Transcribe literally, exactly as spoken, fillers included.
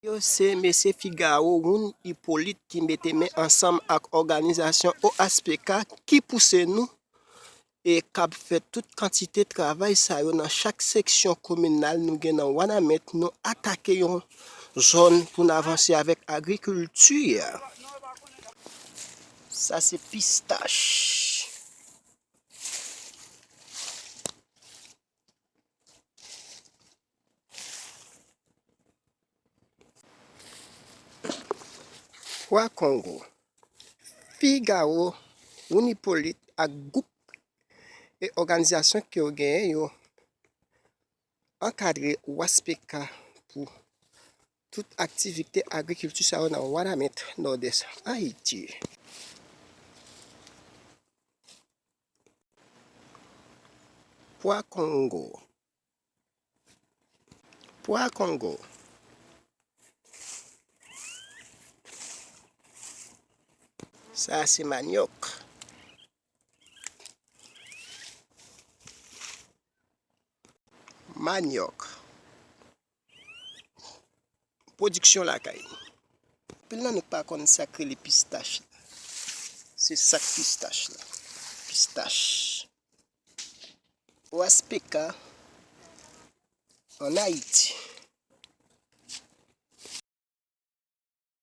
Yo se mesye Figaro Woun Hyppolite ki mete men ansanm ak òganizasyon O H P K ki pouse nou e k ap fè tout kantite travay sa yo nan chak seksyon kominal nou gen nan Wanament. Nou atake yon zòn pou n avanse avèk agrikilti. Sa se pistach. Pwa Kongo, Figaro, Woun Hyppolite ak gwoup e òganizasyon ke yo genyen yo ankadre O H P K pou tout aktivite agrikilti sa yo nan Wanament, Nòdès Ayiti. Pwa Kongo. Pwa Kongo. Sa se manyòk. Manyòk. Pwodiksyon lakay. Anpil nan nou pa konn sa k rele pistach la. Se sa k pistach la. Pistach. O H P K an Ayiti.